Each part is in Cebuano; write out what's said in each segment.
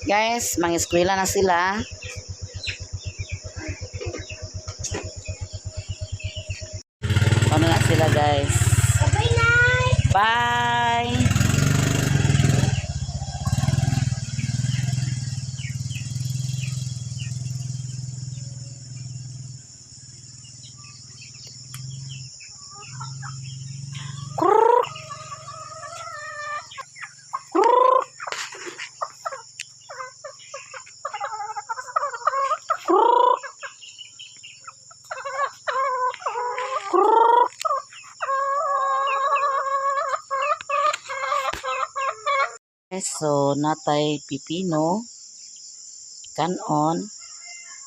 Guys, mga eskwela na sila. Ano na sila, guys? Bye, Nay! Bye! So, natay pipino, kanon,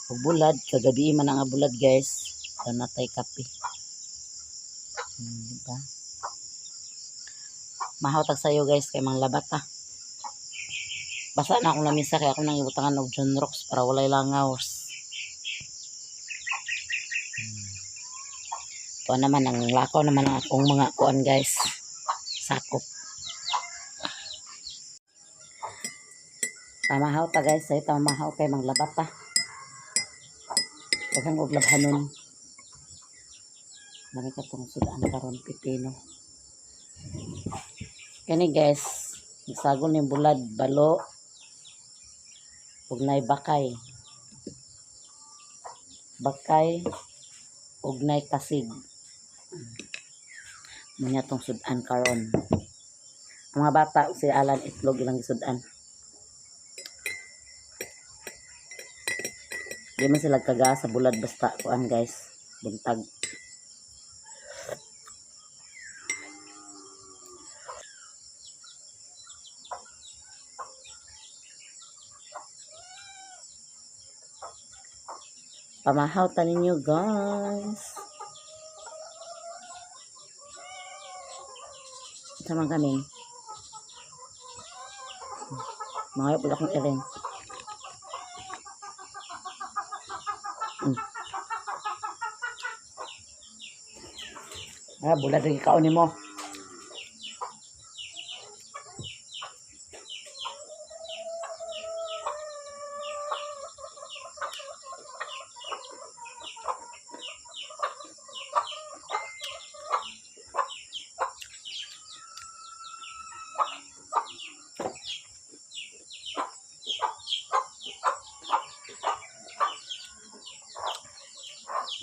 ug bulad, kagabi man ang bulad, guys. So, natay kape. Diba? Mahaw tag sayo, guys, kay mang labat ta. Basa na akong lamisa kay ako nang ibutangan og John Rocks para walay langaws. Ito naman ang lakaw naman ang akong mga kuan, guys. Sakop. Pamahaw ta, guys, ay pamahaw kay mang labat ta. Daghang og labhanon. Dami ka tong sudan karon pipino. Kani, guys, sagol ni bulad balo ug nay bakay. Bakay ug nay kasig. Munya tong sudan karon. Ang mga bata si Alan itlog ilang gisudan. Di man sila kaga sa bulad basta kuan, guys. Buntag. Pamahaw ta ninyo, guys. Sama kami. Mga pala akong iring. Ah, bulad rin kaon nimo.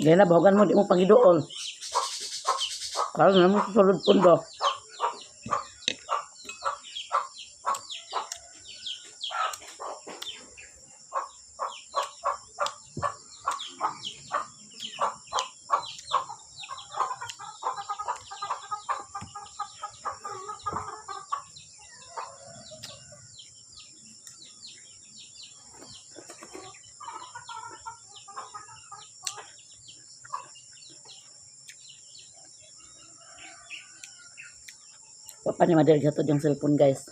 Gaya na, bahugan mo, di mo pagidool. Karon na mo sa sulod pundo. Wa pa ni Madel gatod yung cellphone, guys.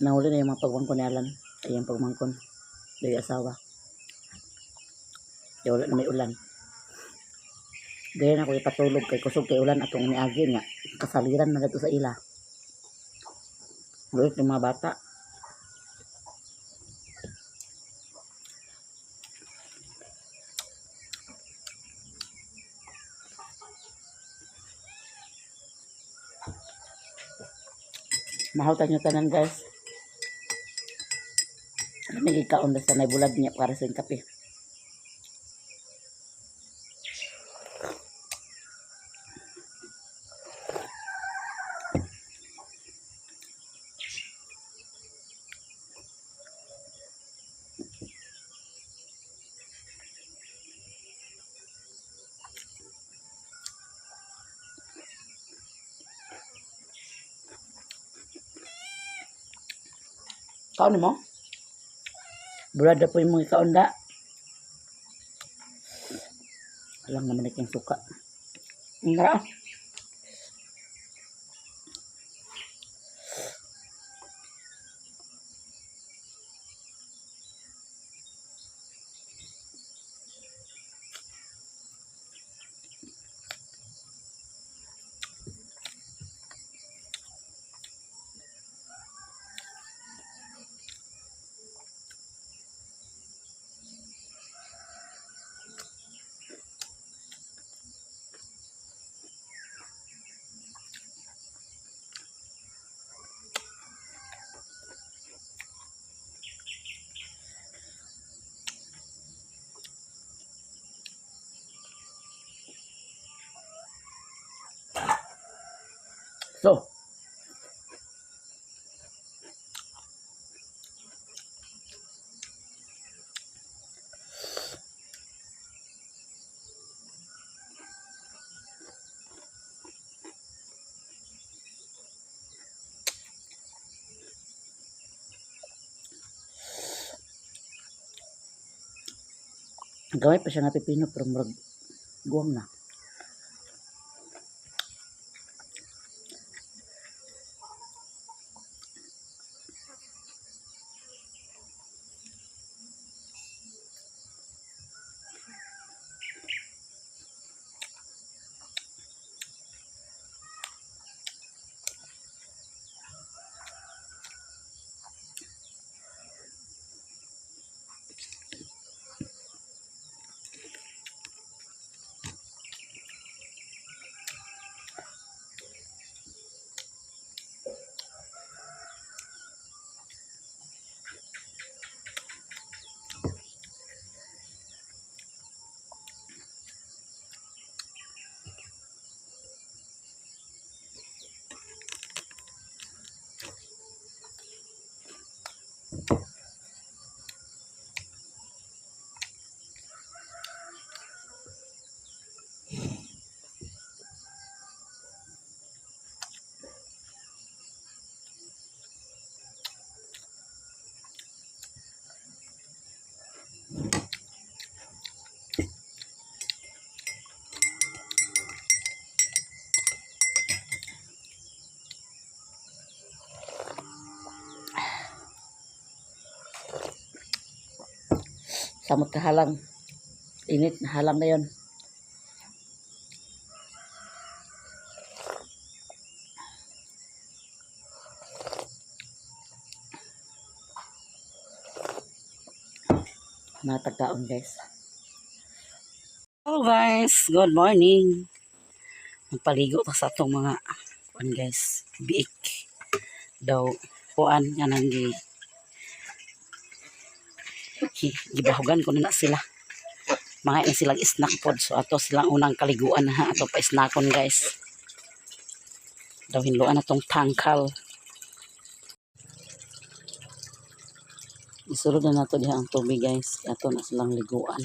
Nahuli na yung mga pagmangkon ni Alan. Ay, yung pagmangkon. Dari asawa. Kaya wala na may ulan. Gaya na ako ipatulog kay kusog kay ulan atong niagi nga. Kasaliran na dito sa ila. Luit yung mga bata. Mahawtan nyo tanan, guys. Nagikaon na sa may bulad niya para sa kape. Kaon mo? Bulad na po yung mga kaunda. Alam naman na yung suka. Ang tara. So, gamay pa siya nga pipino pero murag guwang na. Samot kahalang. Init na halang na yon. Mga tagkaon, guys. Hello guys, good morning. Magpaligo ta sa atong mga kuan, guys, biik. Daw kuan nga nang gibahugan ko na sila. Mga na silang snack pod, so ato silang unang kaliguan ha, ato pa snackon, guys. Daw hinluan atong tangkal. Isulod na nato diha ang tubig, guys. Ato na silang liguan.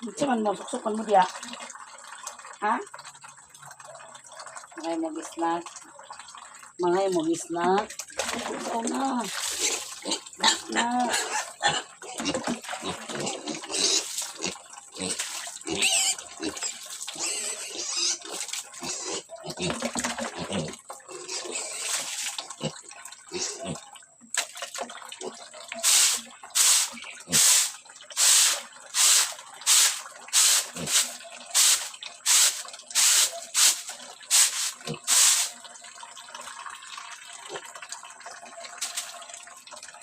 Unsa man mo, suksukan mo diya? Ha? Mga mo snack. Mga mo snack. Ikaw na. Na.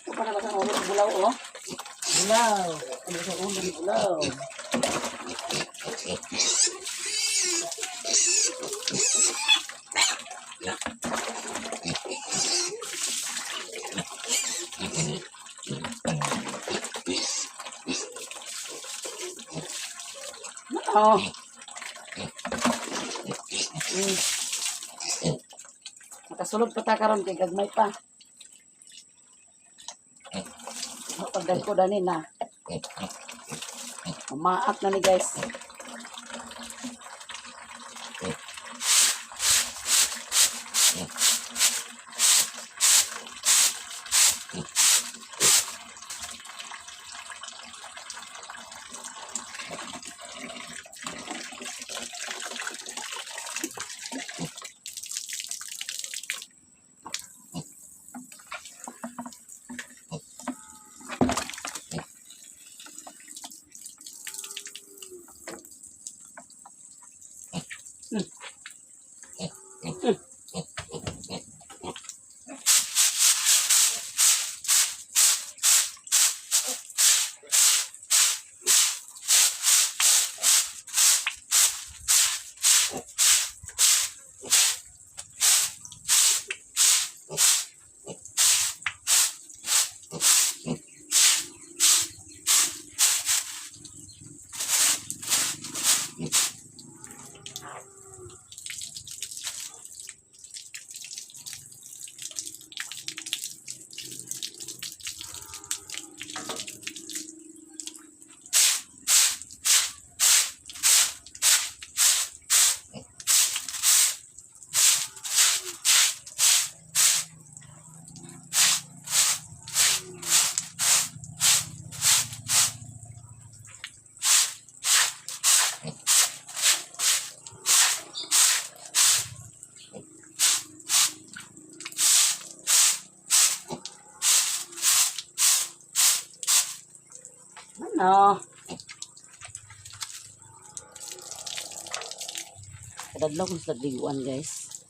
Ito pa na ba sa ulo? Bulaw, oh. Bulaw. Ano sa ulo ni bulaw? Oh. Makasulod pa ta karon kay gagmay pa. Oh, pagdagko dani na. Umaak na ni, guys. Ano? Kadadlaw kong sila liguan, guys.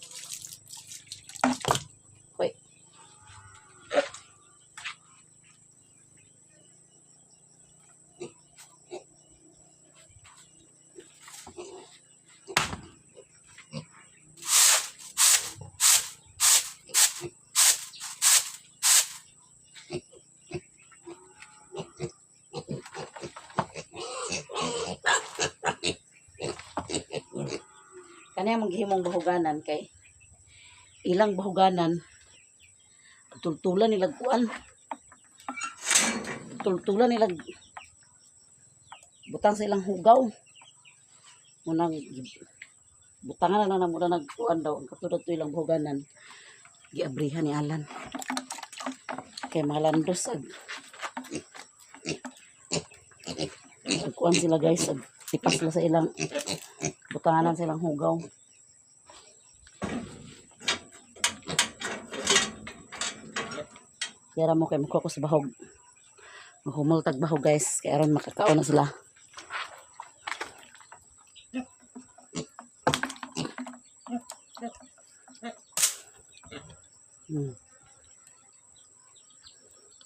Hoy. Kani among gihimong bahuganan kay ilang bahuganan tultulan nila kuan. Tultulan nila butang sa ilang hugaw. Munang butangan na na muna nagkuan daw ang katulad to ilang bahuganan, giabrihan ni Alan kay malandos ag kuan sila, guys, ag tipas sila sa ilang butanganan sa ilang hugaw. Yara mo kay mukuha ko sa bahog. Maghumol tag bahog, guys, kay aron makakaon na sila.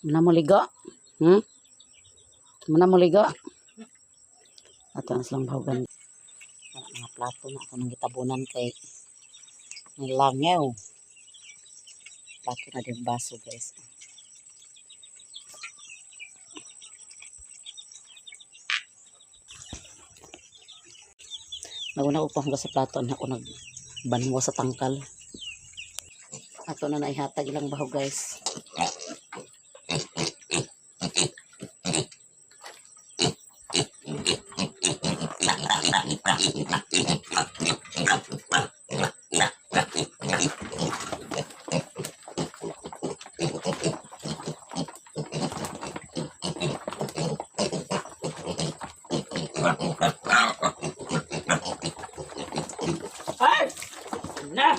Muna mo ligo. Muna mo ligo. Ato ang silang bahogan. Wala mga plato na ako nang gitabunan kay nilangaw. Plato na din baso, guys. Naguna ko panghugas sa plato na ako nagbanwa sa tangkal. Ato na naihatag ilang bahog, guys. Ay! Na!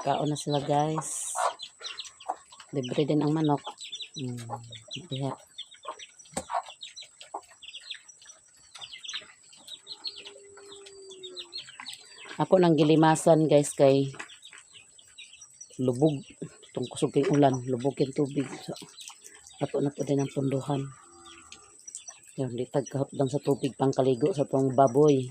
Kaon na sila, guys. Libre din ang manok. Diha. Ako nang gilimasan, guys, kay lubog tong kusog kay ulan, lubog kay tubig. So, ato na po din ang punduhan. Yun, di tagkahapdan sa tubig pangkaligo sa tong baboy.